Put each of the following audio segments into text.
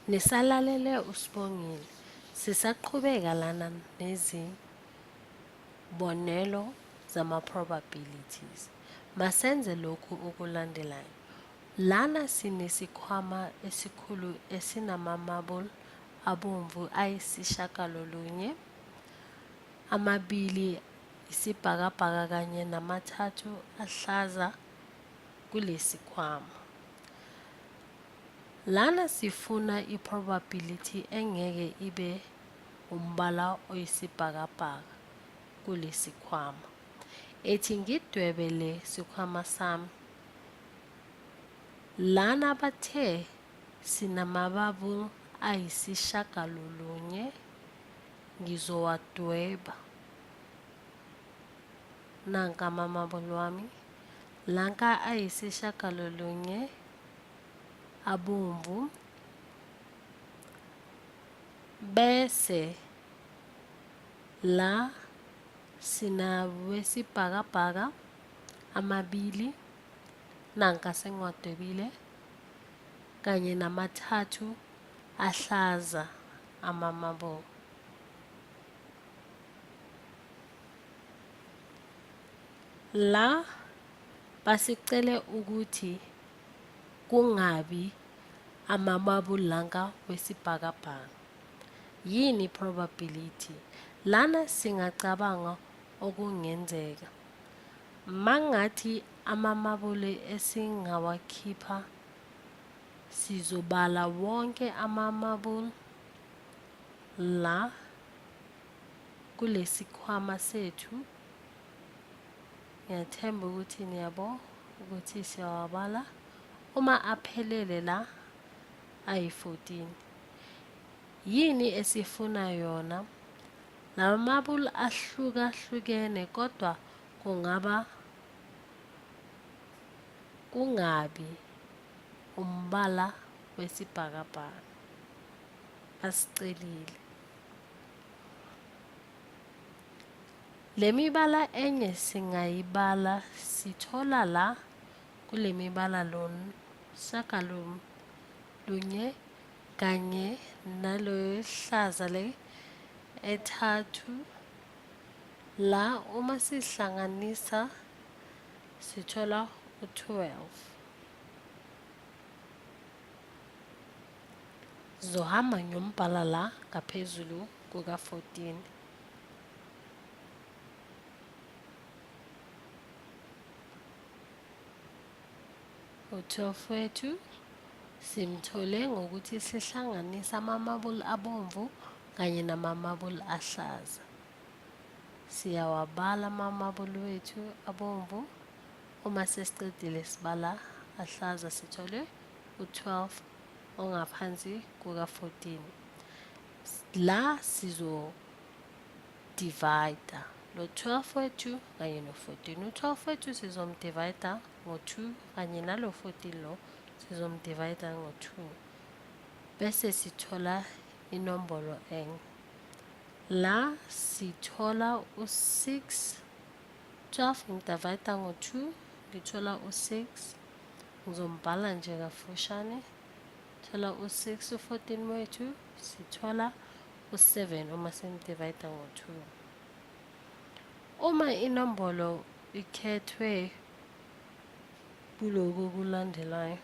Nisalalele uSibongile. Sisaqhubeka lana nezibonelo zama-probabilities. Masenze lokhu okulandelayo. Lana sinesikhwama esikhulu esinama-marble abomvu ayisishagalolunye, amabili isibhakabhaka kanye namathathu ahlaza kulesikhwama. Lana sifuna i-probability engeke ibe umbala oyisibhakabhaka kulesikhwama. Ethi ngidwebe le sikhwama sami. Lana bathe sinamababul ayisishagalolunye, ngizowadweba. Nanka amamabul wami. Lanka ayisishagalolunye abomvu bese la sinawesibhakabhaka amabili nanka sengiwadwebile kanye namathathu ahlaza amamabo. La basicele ukuthi kungabi amamabulanka wesibhakabhaka. Yini probability? Lana singacabanga okungenzeka. Mangathi amamabule esingawakhipha sizobala wonke amamabule la kulesikhwama sethu. Ngiyathemba ukuthi niyabo ukuthi siyawabala. Uma aphelele la ayi-14. Yini esifuna yona? Lama mabula ahlukahlukene kodwa kungaba kungabi umbala wesibhakabhaka. Basicelile. Le mibala enye singayibala sithola la kule mibala lo shagalolunye kanye nalohlaza le ethathu la uma sihlanganisa sithola u-12. Zohamba ngiyombhala la ngaphezulu kuka-14. U-12 wethu simthole ngokuthi sihlanganise amamabuli abomvu kanye namamabuli ahlaza. Siyawabala amamabuli wethu abomvu, uma sesiqedile sibala ahlaza sithole u-12 ongaphansi kuka-14. La sizo divide lo 12 wethu kanye no-14. U-12 wethu sizomdivida ngo-2 kanye nalo 14 lo sizomdivida ngo-2 bese sithola inombolo enye. La sithola u-6. 12 ngidivida ngo-2 ngithola u-6, ngizombhala nje kafushane, thola u-6. U-14 wethu sithola u-7 uma simdivida ngo-2. Uma inombolo ikhethwe kuloku okulandelayo,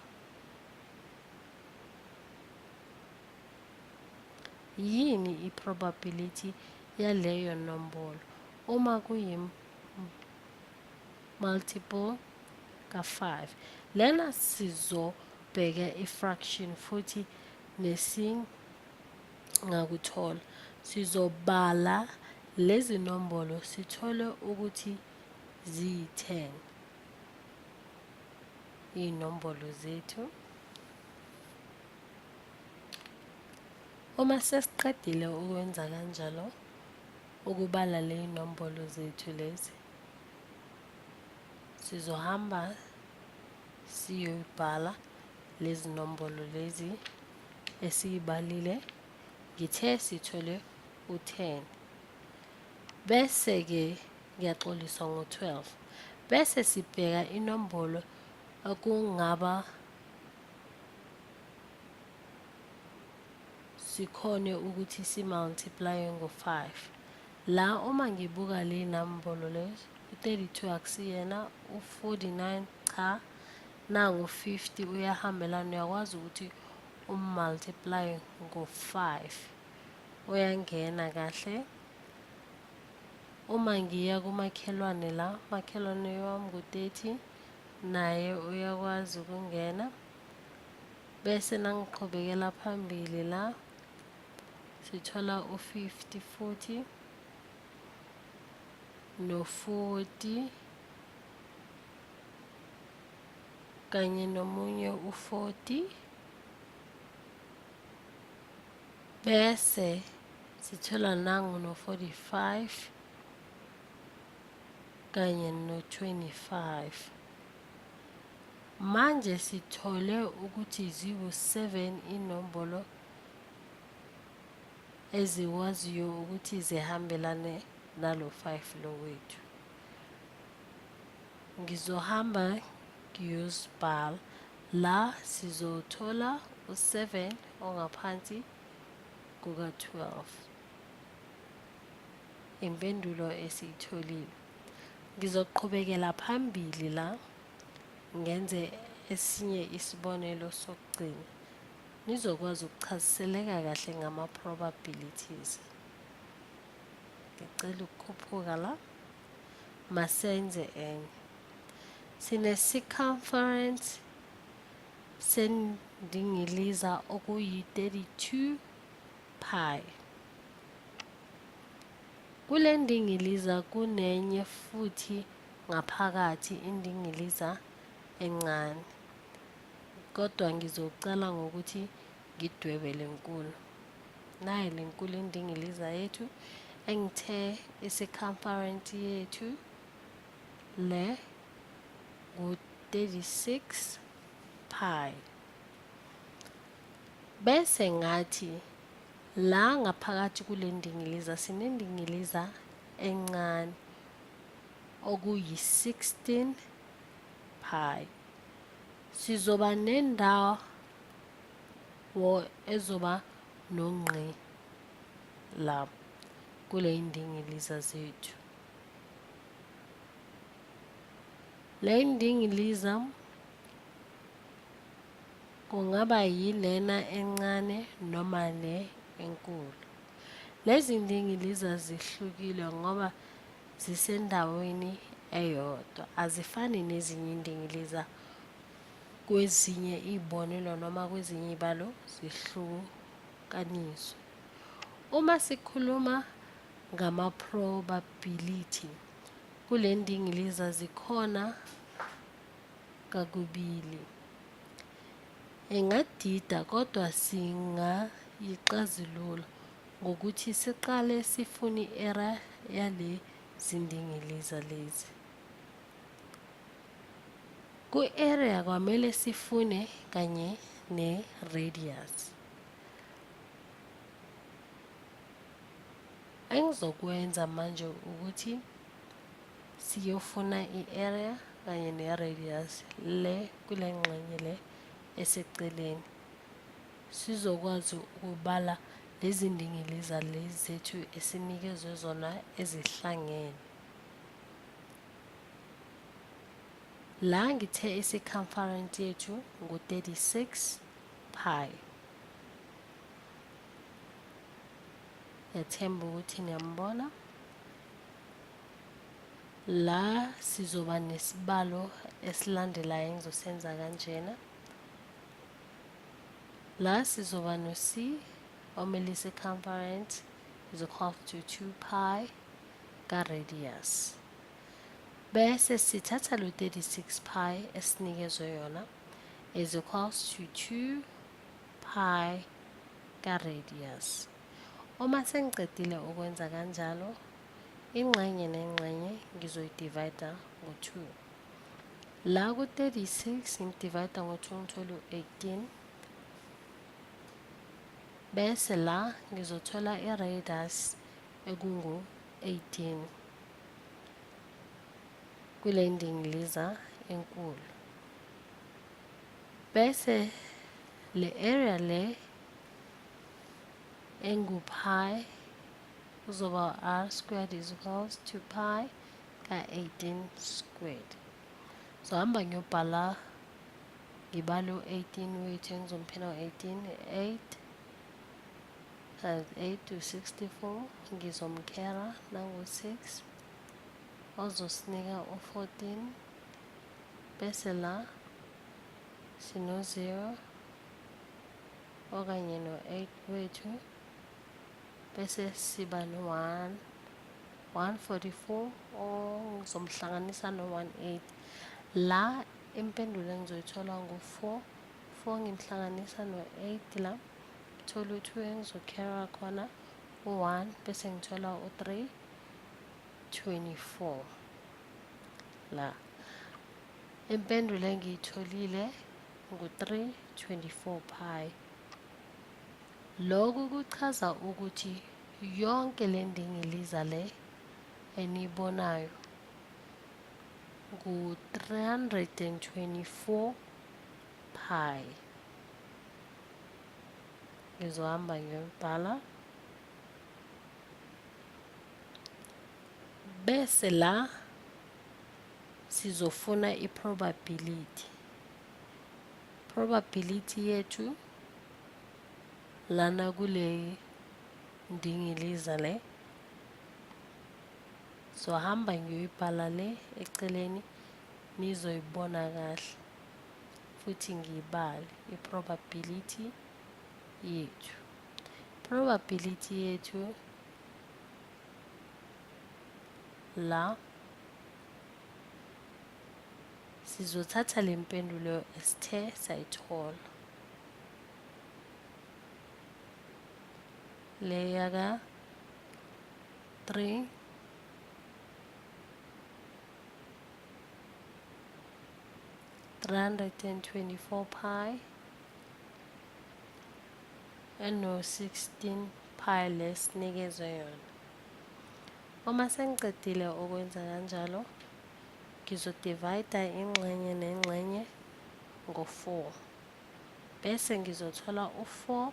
yini i-probability yaleyo nombolo uma kuyi-multiple ka-5? Lena sizobheka i-fraction futhi nesingakuthola. Sizobala lezi nombolo sithole ukuthi ziyi-10 iy'nombolo zethu. Uma sesiqedile ukwenza kanjalo, ukubala ley'nombolo zethu lezi, sizohamba siyoyibhala lezi nombolo lezi esiyibalile. Ngithe sithole u-10, bese-ke ngiyaxolisa ngo-12, bese sibheka inombolo okungaba Sikhone ukuthi si-multiply ngo-5. La uma ngibuka le nambolo le, u-32 akusiyena, u-49 cha, nangu 50 uyahambelana, uyakwazi ukuthi um-multiply ngo-5, uyangena kahle. Uma ngiya kumakhelwane la, makhelwane wami ngu-30, naye uyakwazi ukungena. Bese nangiqhubekela phambili la sithola u-50 futhi no-40 kanye nomunye u-40, bese sithola nangu no-45 kanye no-25. Manje sithole ukuthi ziwu-7 inombolo ezikwaziyo ukuthi zihambelane nalo 5 lo wethu. Ngizohamba ngiyozibhala la, sizothola u-7 ongaphansi kuka-12, impendulo esiyitholile. Ngizoqhubekela phambili la ngenze esinye isibonelo sokugcina, nizokwazi ukuchaziseleka kahle ngama-probabilities. Ngicela ukukhuphuka la, masenze enye. Sine-circumference sendingiliza okuyi-32 pi. Kule ndingiliza kunenye futhi ngaphakathi indingiliza encane, kodwa ngizocala ngokuthi ngidwebe lenkulu. Nayi lenkulu indingiliza yethu engithe i-circumference yethu le ngu-36 pi. Bese ngathi la ngaphakathi kule ndingiliza sinendingiliza encane okuyi-16 pi. Sizoba nendawo ezoba nongqi la kule ndingiliza zethu. Le ndingiliza kungaba yilena encane noma le enkulu. Lezi ndingiliza zihlukile ngoba zisendaweni eyodwa, azifani nezinye indingiliza kwezinye iy'bonelo noma kwezinye iy'balo zihlukaniswe. Uma sikhuluma ngama-probability kule ndingiliza zikhona kakubili. Ingadida kodwa singayixazulula ngokuthi siqale sifune i-area yale zindingiliza lezi. Ku-area kwamele sifune kanye ne-radius. Engizokwenza manje ukuthi siyofuna i-area kanye ne-radius le kule ngxenye le eseceleni, sizokwazi ukubala lezi ndingiliza lezi zethu esinikezwe zona ezihlangene. La ngithe i-circumference yethu ngu-36 pi. Ngiyathemba ukuthi niyambona. La sizoba nesibalo esilandelayo engizosenza kanjena. La sizoba no-C omele i-circumference is equal to 2 pi ka-radius. Bese sithatha lo 36 pi esinikezwe yona is equals to 2 pi ka-radius. Uma sengiqedile ukwenza kanjalo, ingxenye nengxenye ngizoyi-divide ngo-2. La ku-36 ngidivide ngo-2 ngithole u-18. Bese la ngizothola i-radius ekungu-18 kule ndingiliza enkulu. Bese le area le engu-pi kuzoba r squared is equals to pi ka-18 squared. So hamba ngiyobhala, ngibale u-18 wethu engizomphina u-18, 8 times 8 to 64, ngizomkhera nangu-6 ozosinika u-14, bese la sino-0 okanye no-8 wethu, bese siba no-1 144 ongizomhlanganisa no-18. La impendulo engizoyithola ngu-4, 4 ngimhlanganisa no-8, la ngithola u-2 engizokhera khona u-1, bese ngithola u-3 24. La impendulo engiyitholile ngu-3 24 pi. Lokhu kuchaza ukuthi yonke le ndingiliza le eniyibonayo ngu-324 pi. Ngizohamba ngiyobhala, bese la sizofuna i-probability. Probability yethu lana kule ndingiliza le, zohamba ngiyoyibhala le eceleni nizoyibona kahle futhi ngiyibale i-probability yethu. Probability yethu la sizothatha le mpendulo esithe sayithola le yaka 3 324 pi eno-16 pi lesinikezwe yona. Uma sengicedile ukwenza kanjalo, ngizodivayida ingxenye nengxenye ngo-4, bese ngizothola u-4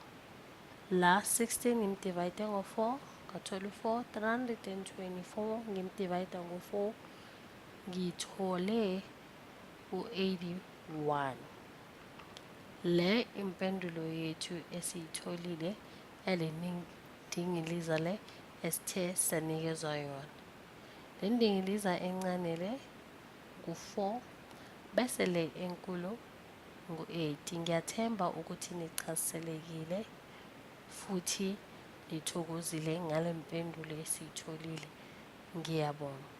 la 16 ngimdivayide ngo-4 ngathola u-4, 324 ngimdivayida ngo-4 ngithole u-81. Le impendulo yethu esiyitholile yale ndingiliza le esithe sanikezwa yona. Le ndingiliza encane le ngu-4, bese le enkulu ngu-8. Ngiyathemba ukuthi nichazelekile futhi nithokozile ngale mpendulo esiyitholile. Ngiyabonga.